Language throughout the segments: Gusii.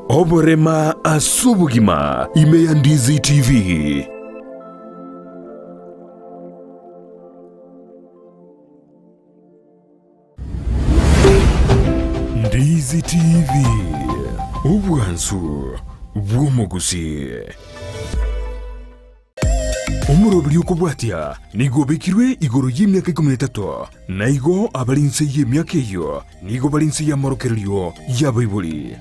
Oborema ase obogima ime ya Ndizi TV. Ndizi TV, obwansu bw'omogusii. Omoroberi okobwatia nigo obekirwe igoro y'emiaka ikomi na etato, na igo abare inse y'emiaka eyio nigo bare inse y'amorokererio y'abaibori.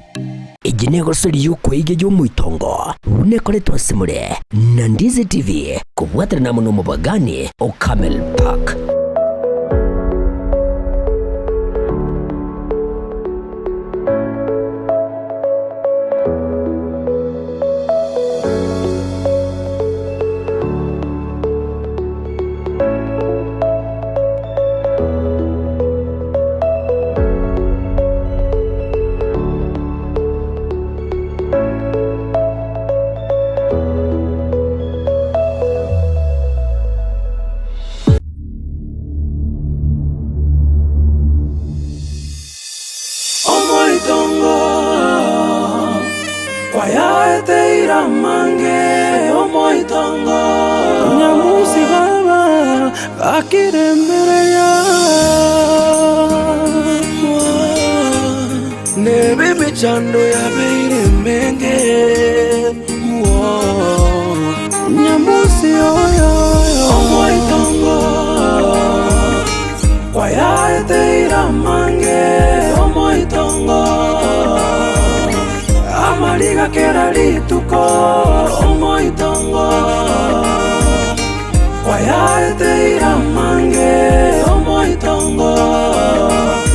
Eye negosori y'okweiga y'omoitongo buna ekoretwe ase more na Ndizi TV kobwaterana amo nomobagani o Camel Park. Omoitongo kwayaeteire amange, omoitongo. Nyamusi baba gakiremereria, Nebe emechando yabeire emenge, Nyamusi oyo, omoitongo. Kwayaeteire amange omoitongo, amariga kera rituko omoitongo. Kwayaeteire amange omoitongo,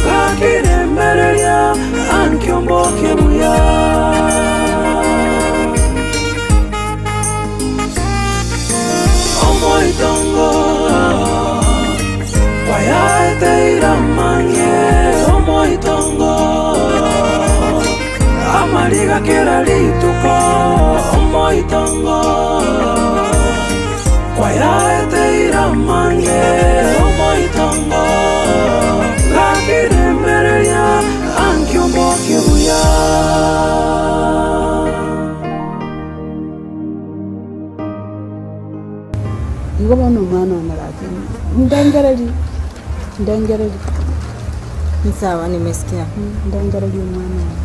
gakirembereria ankio mbokie buya. Omoitongo kwayaeteire amange omoitongo amariga kera rituko omoitongo kwayaeteire amange omoitongo gakirembereria ankio mbokie buya. Igo bono omwana one gaki ndengererie, ndengererie. Ni sawa, nimesikia. Ndengererie omwana one.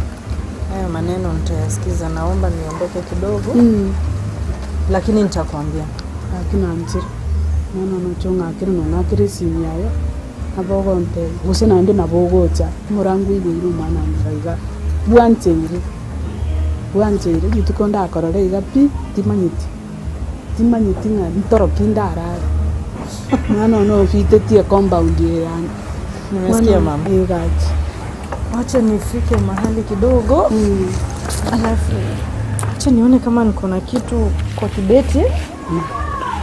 Hayo maneno nitayasikiza, naomba niondoke kidogo lakini nitakwambia. Gaki nanchire, omwana one oche ong'akere na ong'akere esimi yaye, nabo ogontebia, gose naende nabo ogocha, omorango oigoire omwana one iga iga, bwancheire. Bwancheire rituko ndakorore iga pi, timanyeti, timanyeti ng'a ntoro ki ndarare. Mwana one ofitetie ecompound eye yane. Nimesikia mama. Eh gaki. Wacha nifike mahali kidogo alafu acha nione kama niko na kitu kwa kibeti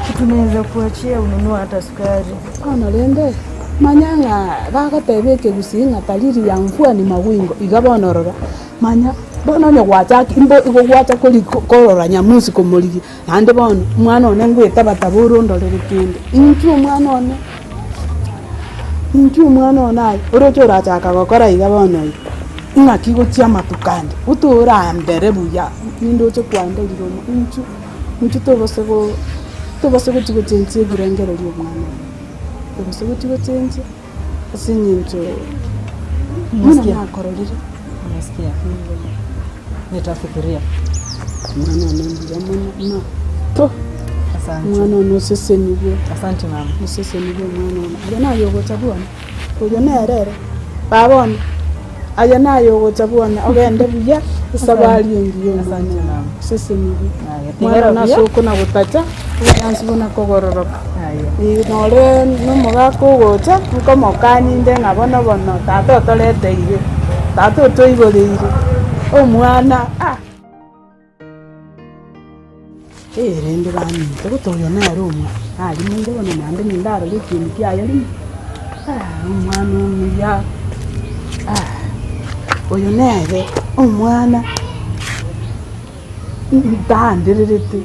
kitu naweza kuachia ununue hata sukari. Bono rende, manya ng'a bagoteba ekegusii ng'a dalili ya mvua ni mawingu, iga bono rora. Manya, bono onye gwachaki imbo igo gwacha kori korora nyamusi komorigia, naende bono omwana one ngoetabata bore ondorere kende. Inki omwana one, inki omwana one aye, oroche orachaka gokora iga bono iga, ng'aki gochia amatuko ande, otorambere buya, nindoche kwanderire omo inchu, inchu tobase go tobase gochi gochenchia ebirengererio omwana one, tobase gochi gochenchia. Ase eng'encho buna nakororire. Umesikia? Nitafikiria. Omwana one mbuya mono ma to. Asante. Omwana one osesenigwe. Asante mama. Osesenigwe omwana one. Aye naye ogocha bwane, oyo nere ere, baba one, aye naye ogocha bwane ogende buya, esabari engiya omwana Asante one. mama. Osesenigwe. Aya, Omwana tigara one buya. ase okona gotacha, oboyansi buna kogororoka. Aya. Nore nomogaka ogocha, nkomokania inde ng'a bono bono tata otoreteire, tata otoiboreire omwana ah. Eh rende baminto gose oyo nere omwana, narimoire bono naende nindarore ekieni kiaye rimo, ah omwana omuya ah, oyo nere omwana ntaandererete.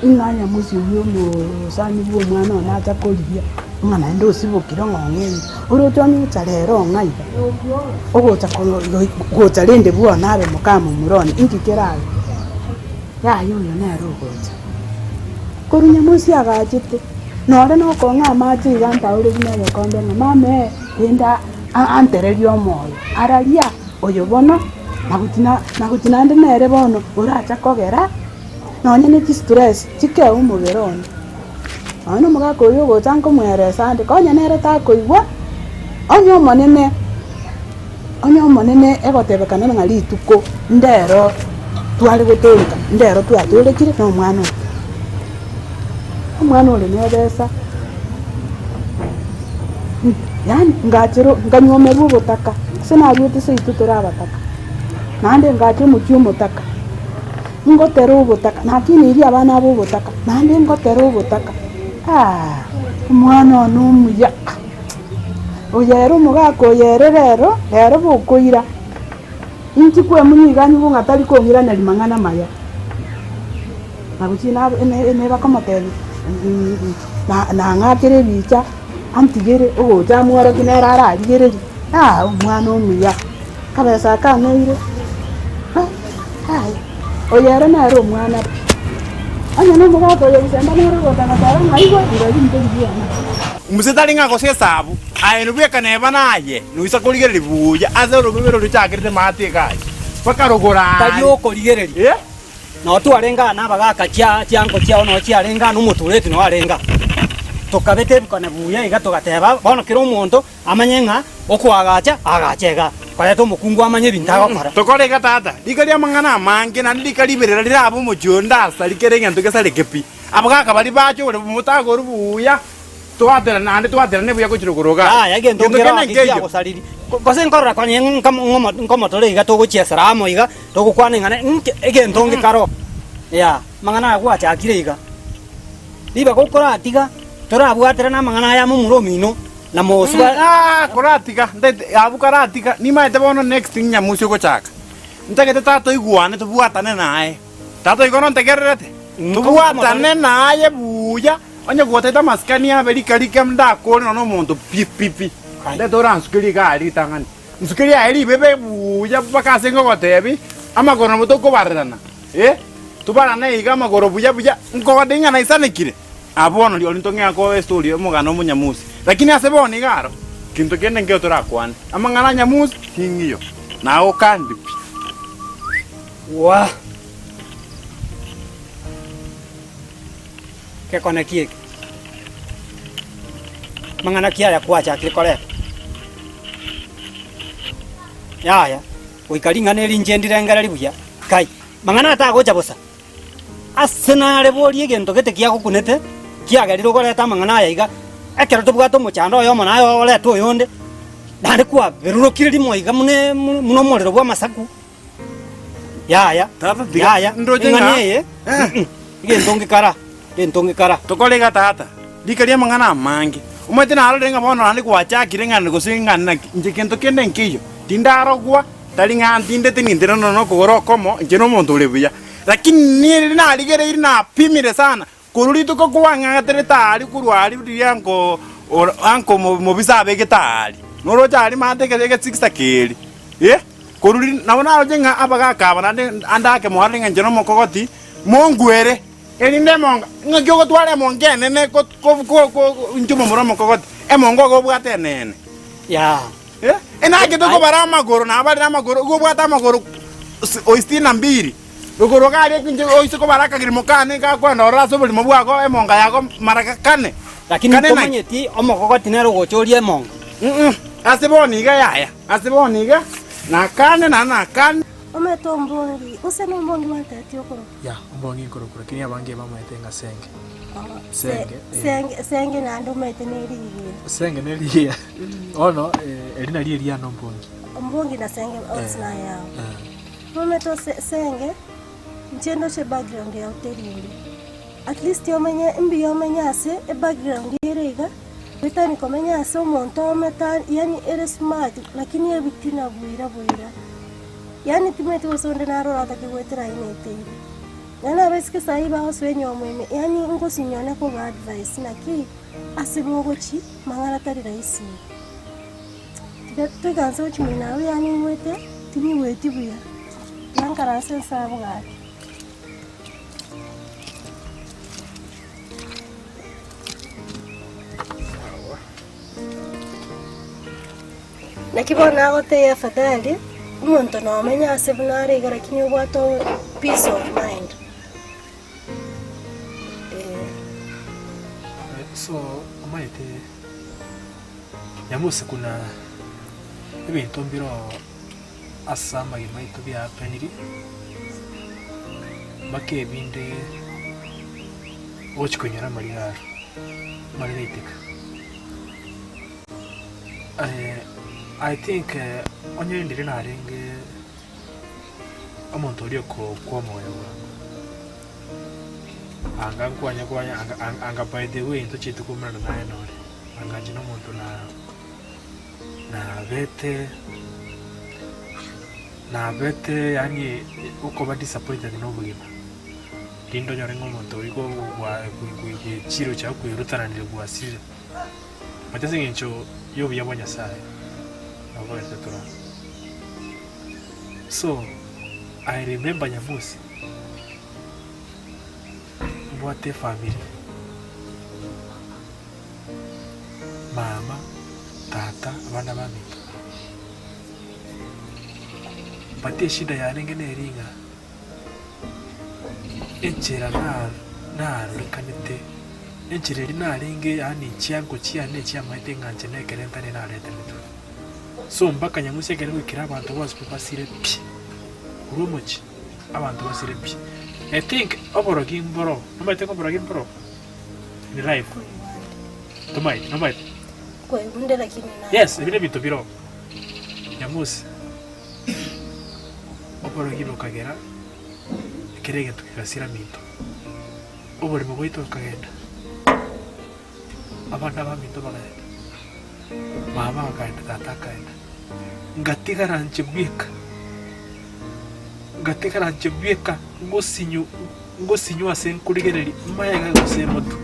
Ng'a nyamosi oyio omosani bw'omwana one acha korigia. Ng'a naende osibokire ng'a ong'eire. Oroche onye ocha rero ong'a iga, ogocha gocha rende bwono abe moka momura one, inki kerabe? Yaya oyo nere ogocha. Korwa nyamosi agachete, nore nokong'a amache iga ntaore buna egekombe ng'a mama ee, rende antererie omoyo, araria oyo bono, nagochi naende nere bono oracha kogera nonye ne chistress chikee omobere one. Nonya nomogaka oyio ogocha nkomoeresa ande, konya nere takoigwa, onye omonene, onye omonene egotebekana ng'a rituko ndero tware gotoreka, ndero twatorekire na omwana oyo. Omwana ore na ebesa, yaani ngachera nkanywomerwa obotaka, ase naruete seito tore abataka, naende ngacha omochie omotaka. Ngotera obotaka, nakinirie abana aba obotaka, naende ngotera obotaka, aah, omwana one omuya, oyo ere omogaka oyo ere rero, rero bokoira, inki kwemunywa iga nyigwe ng'a tari kong'iraneria mang'ana maya. Nagochia nabo ene ene bakomotebia nang'akere ebicha, antigere, ogocha amworokie nere ararigererie, aah omwana omuya, kabesa aka aneire. Aye, oyo ere nere omwana pi. Onye nomogaka oyo ogosemba nere ogocha goteba ng'a igwe rirorio ntori riane. Musa tari ng'a gose esabu, aye nobweka neba naye, noisa korigereria buya ase orobebe roria ochakerete maate iga aye, mpaka rogoro aye. Tari okorigereria. Eh? Nao twarenge aa nabagaaka chia chiango chiao nao chiarenge aa, na omotureti nao arenge aa. Tokabeka ebikone buya iga togateba, bono kera omonto Amanye ng'a okoagacha aagache iga, koreta omokungu amanye ebinto agokora. Tokore iga tata, rika ri'amang'ana amange, naende rika riberera rirabe omochie oyo ndasari kera egento gesareke pi. Abagaaka baria bache ore motagoru buya, twaterane naende twaterane buya gochia rogoro igaa. Yaya, egento Gento nkere kende ake nkeiyo. kiagosariri. Gose nkorora konya nkomotore iga togochiesera amo iga, togokwana ing'ana inki egento ngekaro. Yaya, amang'ana aya gwachakire iga. Ribaga okoratiga, torabwaterane amang'ana aya momura omino. Na mosuba. Aah koratiga ntaete abwo karatiga nimaete bono next nyamusi ogochaka ntagete tata oigwane tobwatane naye tata oigo nontegererete tobwatane naye buya onye gotagete amasikani abe rika rike ndakore nonya omonto pi pi pi ndete oransukerie iga aria ritang'ani nsukerie aye ribebe buya mpaka ase ngogotebi amagoro nabo tokobarerana eh tobarane iga amagoro buya buya nkogotebia ng'a naisanekire. Aa bono rirorio ntong'ea koa estory omogano omonyamusi, lakini ase bono iga aro kento kende nkeiyo torakwane. Amang'ana a nyamusi ting'iyo, nagokandi pi. Waa! Gekone ki eke? Mang'ana ki aya kwachakire koreta? Yaya, goika ring'ana eri inche ndirengererie buya. Kai, mang'ana atagocha bosa. Ase nare boria egento gete kiagokunete, kiagerire ogoreta amang'ana aya iga, ekero tobwate omochando oyomo naye orete oyonde, naende kwaberorokire rimo iga buna buna omorero bw'amasaku. Yaya, Tata, tiga yaya, ndoche eng'ana ng'a- eye, Eh. egento ngekara, egento ngekara. Tokore iga tata, rika ri'amang'ana amange. Omanyete narorire ng'a bono naende gwachakire ng'a gose ng'a naki, inche kento kende nkeiyo, tindarogwa. Tari ng'a ntindete nintire nonya nokogoro okomo, inche nomonto ore buya. Lakini niye narigereirie napimire sana, korwa rituko kwang'aterete aria korwa aria riria anko oro anko mobisa abegete aria. Noroche aria maate ege egesigisa keria, eh, korwa riria nabo naroche ng'a abagaka aba naende ande ake mwarore ng'a inche nomokogoti, mongwere, erinde emonga, ng'aki ogotwara emonga enene ko ko ko inche omomura omokogoti, emonga iga obwate enene. Yaa. Enaki tokobara amagoro, nabarire amagoro, igo obwate amagoro sitini na mbili, rogoro iga aria inche oise kobara akagirimo kane gakwenda ororo ase oborimo bwago emonga yago mara kane. Lakini Kane naki? ntomanyeti omokogoti nere ogocha oria emonga. Mm, ase bono iga yaya, ase bono iga nakane naende nakane. Omanyete ombongi, gose nombongi gwantebetie okorokwa? Ya, ombongi nkorokwa, lakini abange bamaete ng'a Senge. Senge, eh. Senge, senge naende omanyete nerigiya. Senge nerigiya. Bono eh, eri nario eriana ombongi. Ombongi na senge onsi Eh, naye ao. eh. Omanyete ose senge, inche ndoche ebackground yao teri mbe. At least omenye, mbuya omenye ase ebackground ere iga, otari komenya ase omonto omete yaani ere smart lakini ebitina bwira bwira. Yaani timanyeti gose onde naro oratake goetera aye na eteire. Naende abaiseke saii bagosoa enyiomo ime, yaani ngosinywa koba advice naki ase bogochi mang'ana tari rahisi iga. Tiga toikaranse gochia moino abwo yaani ngwete tinyigweti buya, tiga nkaranse nse abwo gaki. Naki bono agotebia afadhali omonto nomenya ase buna are iga lakini obwate peace of mind. Eh. So omanyete nyamusi kuna ebinto mbire oo ase amagima aito biahapeniri, mpaka ebinde ogochi konyora amariga aro, amariga aiteka. I think onye ndiri narenge omonto oria okokwa omoyo bwango, anga nkwanya kwanya anga anga by the way ntochieti koumerana naye nore, anga inche na omonto na nabete nabete yaani okoba disappointed na obogima, rinde onyore ng'a omonto oria gwa chirochio akwerutananire gwasirire. But ase eng'encho y'obuya bwa Nyasaye, nabo bogerete tore aa. So, I remember Nyamusi, mbwate efamiri, mama, tata, abana baminto. But eshida yarenge neri ng'a, Enchera narorekanete, enchera eria narenge yaani chiango chiane echiamaete ng'a inche nekere ntari naretenetwe. So mpaka nyamusi ekere goikera abanto bonsi pi basire pi, korwa omochie abanto basire pi. I think oborogi mboro, nomanyete ng'a oborogi mboro in life? Tomaeti, nomanyete? Kwaigundire lakini na Yes, ebi nebinto bire oo, nyamusi. Oborogi bokagera ekero egento kegasira minto, oborimo bwaito bokagenda, abana baminto bakagenda, mama akagenda, tata akagenda, ngatigara inche bweka, ngatigara inche bweka ngosinyu ngosinywa ase nkorigereria mayega gose motwe,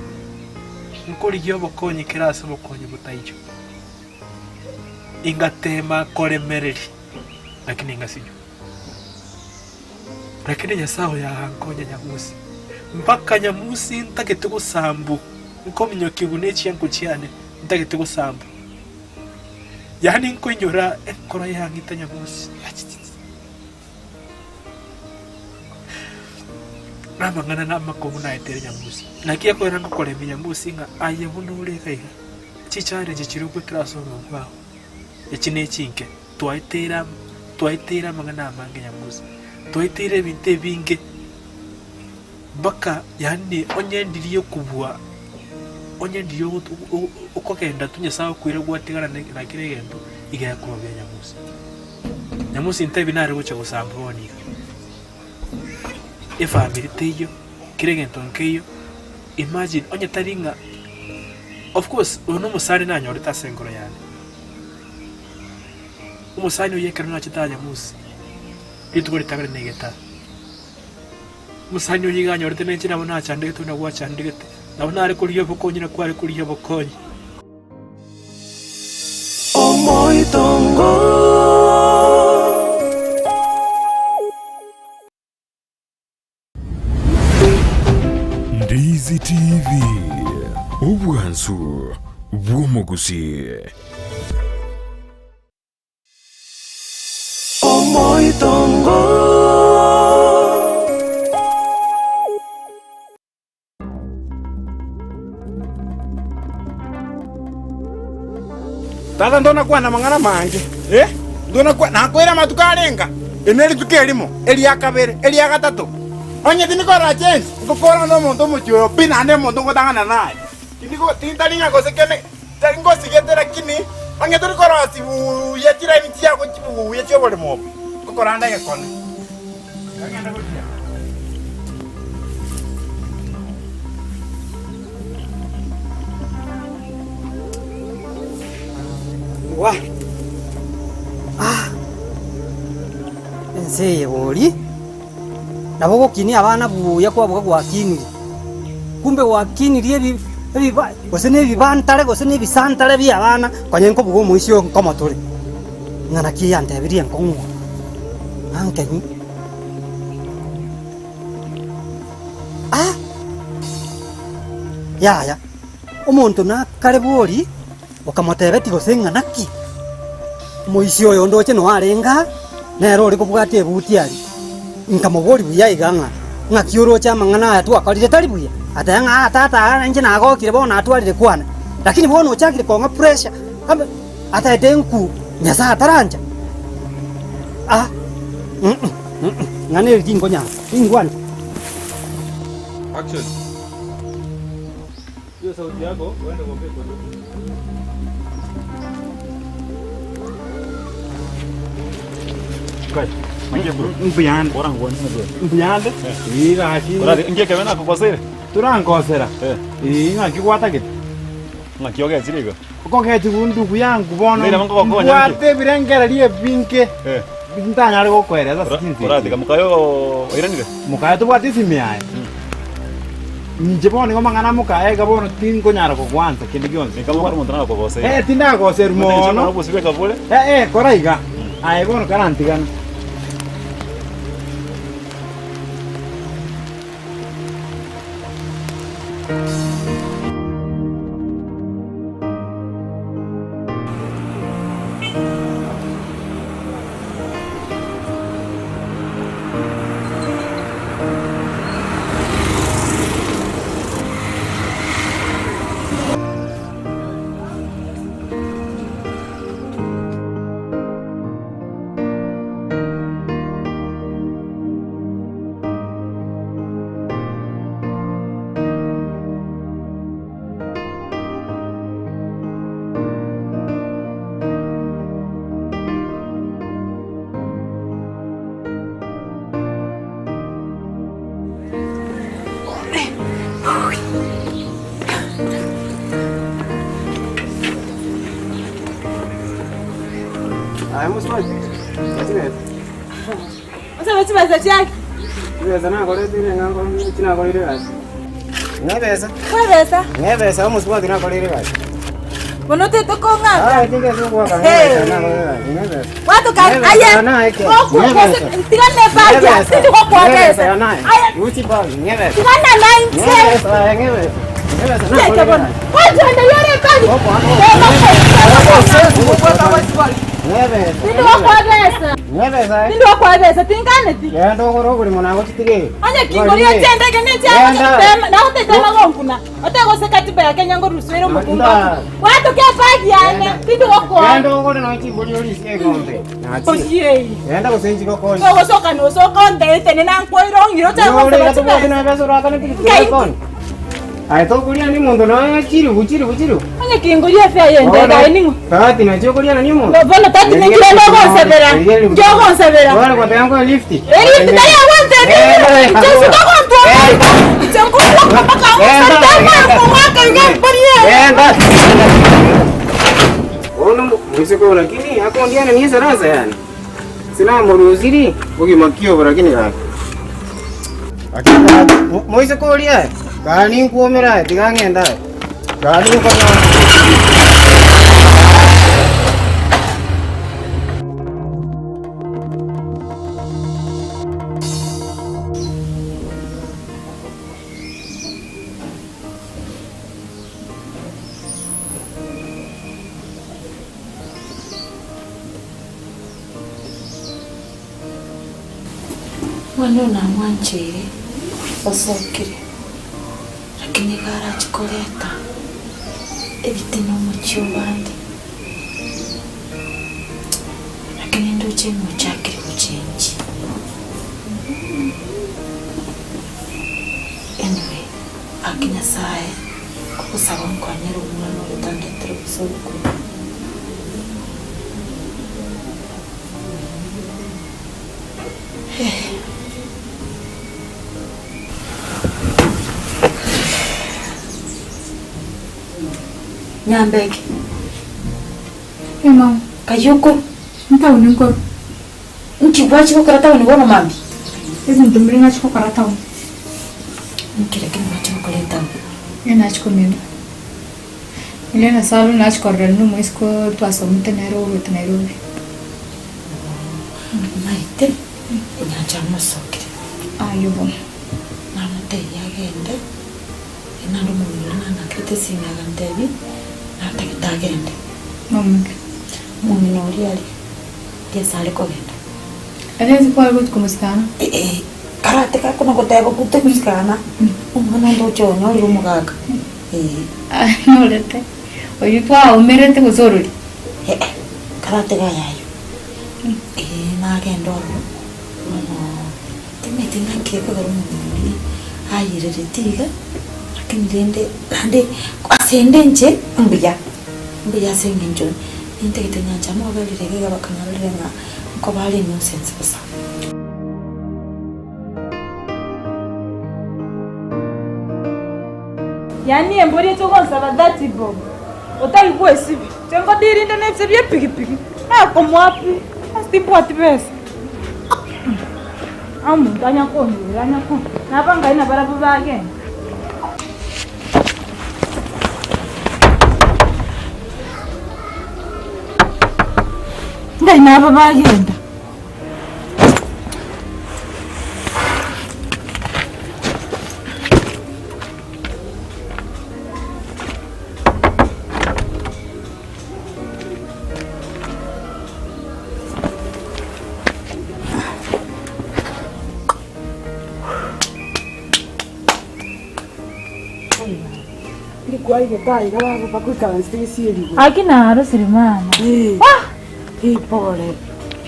nkorigia obokonyi kera ase obokonyi botaiyo. Ingateema koremereria, lakini ingasinywa. Lakini Nyasae oyo agankonya nyamusi, mpaka nyamusi ntagete gosambu, nkominyokigwa ne chianko chiane, ntagete gosambu. Yaani nkoinyora enkoro yang'ita nyamusi, achichichi. Namang'ana namakong'u naetere nyamusi. Naki ekorera ngokoremia nyamusi ng'a aye buna ore iga iga. Chichallenge chiria ogoetera ase obogima bwao, echi ne chinke, twaeteire am twaeteire amang'ana amange nyamusi, twaeteire ebinto ebinge mpaka yaani onye ndiria okobua, onye ndiria ogotu o- okogenda tu Nyasaye okoira gwatigara na na kera egento, iga ekoba buya nyamusi. Nyamusi ntebi nare gocha gosamba bono iga, efamiri teiyo, kera egento nkeiyo, imagine onye tari ng'a. Of course, oyo nomosani nanyorete ase enkoro yane. Omosani oyio ekero nachete aa Nyamusi, rituko ritang'ani na egetaa. Omosani oyio iga anyorete na inche nabo nachandegete buna gwachandegete, nabo nare korigia obokonyi na kware korigia obokonyi. Omoitongo. Ndizi TV, obwansu bw'omogusii. Omoitongo. Tata ndonakwana amang'ana amange, eh, ndonakwa nakoira amatuko arenga, eri nerituko erimo, eria kabere, eria gatato. Onye tindikora change, ngokora nomonto omochie oyo pi naende omonto ngotang'ana naye. Tindiko tintari ng'a gose kende tari ngosigete lakini onye tori korosia buya chiraini chiago chibuya chi'oboremo obo, ngokora nde egekone. Kagende gochia. Wa! Ah! Ense eye bori. Nabo ogokinia abana buya kwabuga gwakinirie, kumbe gwakinirie ebi ebiba gose na ebibantare gose na ebisantare bia abana, konya nkobuga omoisia oyo nkomotore, ng'a naki yantebirie nkong'ua, ng'a nkenywe. Ah! Yaya, omonto nakare bori, okamotebetie gose ng'a naki, omoisia oyo ndoche noyo arenge aa, nere ore kobwata ebuti aria. Nkamoboria buya iga ng'a, ng'aki oroche amang'ana aya twakorire tari buya? Agateba ng'a aa tata aa inche nagokire bono natwarire kwane, lakini bono ochakire kong'a pressure, ame ataete nkuu, Nyasaye atarancha? Ah, ng'a neri tinkonyara, tingwancha. Action. Hiyo sauti yako uende uongee kwa ndugu. Mbuyande. Torankosera. Ii ng'aki gwatagete? Ng'aki ogechire iga? Okogechigwa ndugu yangu bono Nere ngogokonya nki? mbwate ebirengererio ebinge ntanyare gokoeresa ase chinsa echi. Oratiga mokayo oiranire? Mokaye tobwate esimi yaye. Inche bono nigo amang'ana a mokaye iga bono tinkonyara kogwansa kende gionsi. Nika bono omonto nagokogoseire. Eh, tindagoserwa mono. Obosibeka bore. Eh, eh, kora iga. Aye bono karantigana. Osebe chibesa chiake. Chibesa nakoretire ng'a chinakoreire egasi. Ng'ebesa. Kwebesa. Ng'ebesa omosubati nakoreire egasi. Bono otete kong'aka. Ah, tinga gokwaka ng'ebesa nakoreire egasi. Ng'ebesa. Gwatoka aye. Gokwa tiga ne bag ya tindi gokwabesa. Aye. Ruti bag ng'ebesa. Tiga na nainche. Ng'ebesa ng'ebesa. Ng'ebesa Cheke bono. Gwachenda yore bag. Ng'ebesa. Tindi gokwabesa. Ng'ebesa. Tindi gokwabesa tinganeti. Genda ogore oborimo nagochitige. Onye kingoria chiendege ne chiago nagotete magonkuna. Otegose katiba ya Kenya ngorusuere omokungu aku. Gwatoka ebag yane tindi gokoa. Genda ogore nonya chimbori orisie eng'ombe. Nachie. Ochiei. Genda gose nchigokonye. Ogosoka nosoka onteete nena nkwaire ong'ire ochake Ore gosaba iga tobwate chibesa. na ebesa orakane pikipiki Nkai. orakone. Aye tokoria ni monto nonya chiribu chiribu chiribu. Onye kingoria efare yende egaye ning'o? Tati nachi okoriana ni omonto. Bono tati ninki rende ogonsabera? Inki ogonsabera? Bono goteba nkoe lift. Elift tari agwantebia inche nsuka gontwara inche nkoboka mpaka ngosante amaya komwaka iga mbori eye. Bono moiseke oyo lakini akondiana ni esarasa yani. Sinamorusirie bogima ki obo lakini gaki. Moiseke oria aye, kaa ninkwomere aye, tiga ng'ende aye. Kaa ninkonyore. Omwana oyo namwancheire, osokire, lakini iga arache koreta ebitina omochie obande, lakini ndoche ng'a ochakire gochenji. Anyway, gaki Nyasaye, nkogosaba onkonyere omwana oyo tandetera obosoku. Nyambeke. Eh mama. Kayio okorwa. Ntaoni nkorwa. Nki gwachia gokora taoni bono mambia? Ebinto mbire ng'achi gokora town. Nki lakini ng'achi gokora etown? Ee nachi komina. Onye na salon nachi korora rinde omoisiko twasomete nere orwete Nairobi. Omanyete enyancha mosokire. Ayio bono. Namotebia agende, naende omong'ina oria nang'akerete esimi agantebia, natagete agende. Momeke. Omong'ina oria aria, riria ase are kogenda. Aria ase kware gochia komosikana? Eeh, karate gakona goteba gute gosikana, omwana onde oche onyorire omogaka, eeh. Anyorete, oyio twaomerete gose orori? Eeh, karate gaya ayio, eeh nagenda ororo, bono timanyeti ng'aki ekogera omong'ina oria ayerereti iga, lakini rende naende ase ende inche mbuya, mbuya ase eng'encho nintagete nyancha moberire iga iga bakang'arorire ng'a nkoba are nonsense bosa. Yaani embori eche gonsaba 30 bob otari gwesibia, inche nkodirinde na ebise bie epikipiki, nakomoa pi, ase timbwati besa. Omonto anya kondurera anya kondurera, naba ngai nabarabwo bagenda. Ngai nabo bagenda. Aki narosire mama. Pole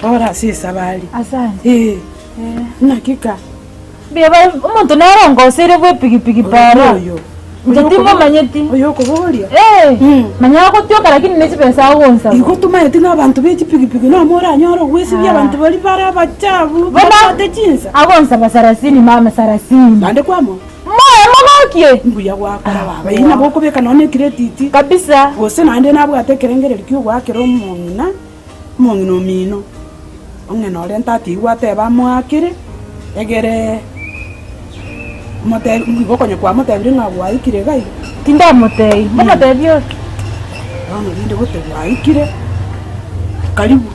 pole ase esabari. Asante. Eh. Naki ka? Mbuya bare omonto nere ongoseire bwa epikipiki para. Oyo. Inche timomanyeti. Oyo okobogoria? Eh. Manya agotioka lakini ne chibesa agonsaba. Igo tomaeti ng'a abanto be chipikipiki nomo oranyore ogwesibia abanto baria bare abachafu babwate chinsa. Agonsaba sarasini mama sarasini. Naende kwamoa? Moe mogokie. Mbuya gwakora baba. Eyio nabo okobeka nonya ne ecredit. Kabisa. Gose naende nabwate ekerengererio kia ogoakera omong'ina, omong'ina omino, ong'ina oria ntatigwe atebe amoakere, egere omotebi igo konya kwamotebirie ng'a gwaikire iga iga. Tindamotebi, nkomotebi ore. Bono rende gote gwaikire, karibu.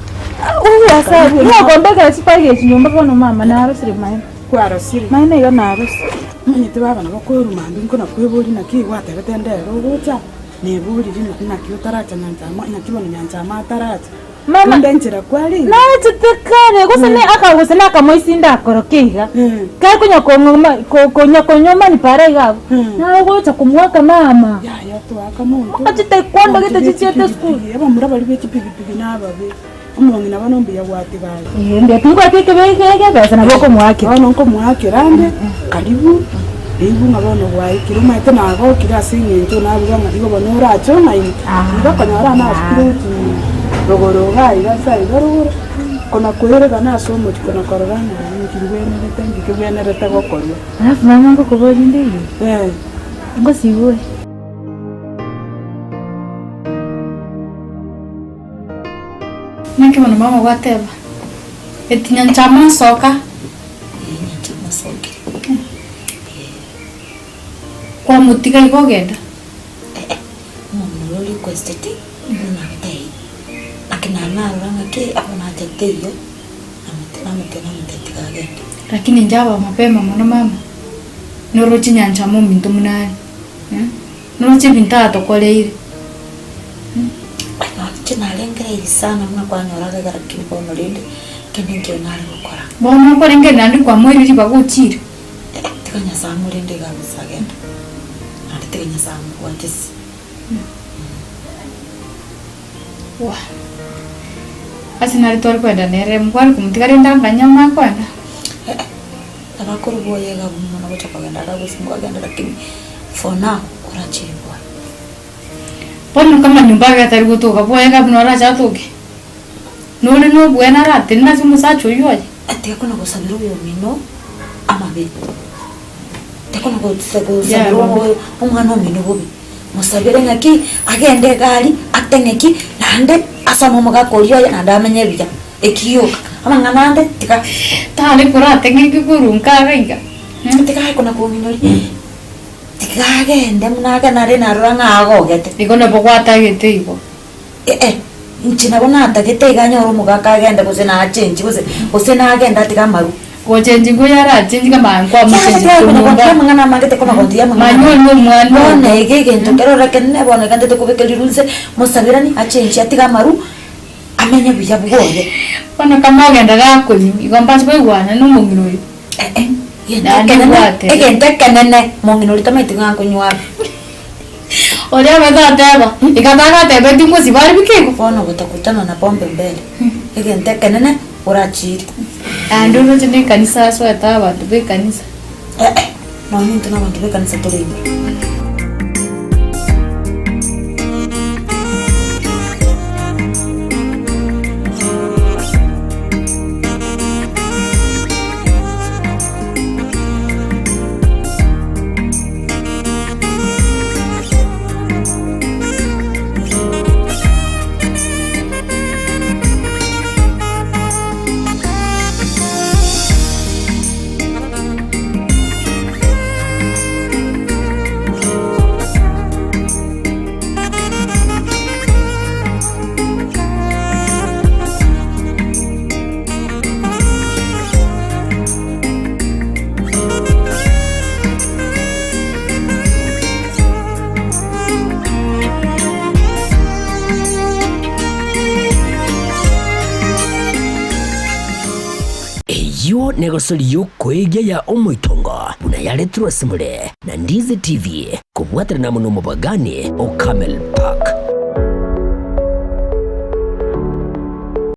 Huyu asante. Nigo chibagi echi nyomba bono mama narosire maene. Kwarosire. Maene iga narosire. Omanyete baba nabo kweruma mambia nkona kweboria naki gwatebete ndero ogocha, neboriri naki otaracha nyanchama naki bono nyanchama ataracha. Mama, Rende enchera kwarenge. Nachete kare gose ne aka gose na akamoisi ndakoroke iga. Kare konya kong'oma ko- konya konyomani para iga abwo. Naro gocha komoaka mama. Yaya toaka monto. Ochete kwando gete chichiete school. Abamura baria be chipigipigi nababe. Omong'ina bono mbuya gwatigare. Ee, mbuya tingwati ekebe egebesa nabo okomoakera. Bono nkomoakera ande, karibu, ribu ng'a bono gwaikire omanyete nagokire ase eng'encho nabuga ng'a igo bono orache ong'aini. Igo okonyora nasukire gochia rogoro iga iga ase aiga rogoro, kona koeregana ase omochie kona korora ng'a inki mbwenerete nki kebwenerete gokorwa. Alafu mama ngokoboria inde iga, Eh. ngosibore. Naki bono mama gwateba, eti nyanchama nsoka. Ee, nyanchama nsokire. Ee. Kwamotiga igo ogenda? Eh, omong'ina oria orequestete, buna nagotebia, naki nare narora ng'aki abwo nachete igo, namote namote namote tiga agende. Lakini inche aba mapema mono mama, noroche nyanchama ominto buna are, noroche ebinto atokoreire. Inche narengereiri sana buna kwanyoraga iga lakini bono rende kende nkio nare gokora. Bono okorengereria naende kwamoire ribaga ochire. Tiga Nyasae amorende iga gose agende, naende tiga Nyasae amobwatisi. Wah! Ase nare tware koenda nere mware komotiga rende anganye omanye koenda. Nabo akorwa oye iga abwo mono gocha kogenda iga gose nkogenda lakini for now orachire bwoye. Bono kama nyomba ake atari gotoka bwoye iga buna orache atoke, nore nobwene aratenene ase omosacha oyio oye. Tiga kona gosabera oyomino amabe, tiga kona gosabera omwana omino bobe, mosabere ng'aki agende egari ateng'e ki, naende asome omogaka oria oye naende amenye buya. Ekio amang'ana ande tiga. Tari korateng'enke korwa nkaga iga. Tiga kona kong'inyoria, tiga agende buna agende nare narora ng'a agogete. Igo nabo gwatagete igo. Eh-eh, inche nabo natagete iga anyore omogaka agende gose nachenchi gose gose nagende atige amarwa. Gochenchi nkoyo arachenchi kama nkwamochenchi korwa amang'ana amange tekona gontigia amang'ana Manywe amange. nomwana Bono ogo. iga egento kere orore ekenene bono iga ntete kobeka riru nse, mosabirani achenchi atige amarwa, amenye buya bwoye. Bono kama ogenda gakonywa, igo mbache baigwane na omong'ina oyo. Eh-eh, egento Naende ekenene, bwate. egento ekenene, mong'ina oria tamanyeti ng'a nkonywa are. Oria abete ateba, iga tagatebetie ngosiba are bikego. Bono gotakutana na pombe mbele, egento ekenene orachire. Naende oroche na ekanisa asoete abanto ba ekanisa. Eh-eh, nonya intwe na abanto ba ekanisa tore ime. Eyio negosori y'okoegia ya omoitongo buna yaretirwe ase more na Ndizi TV kobwaterana amo nomobagani o Camel Park.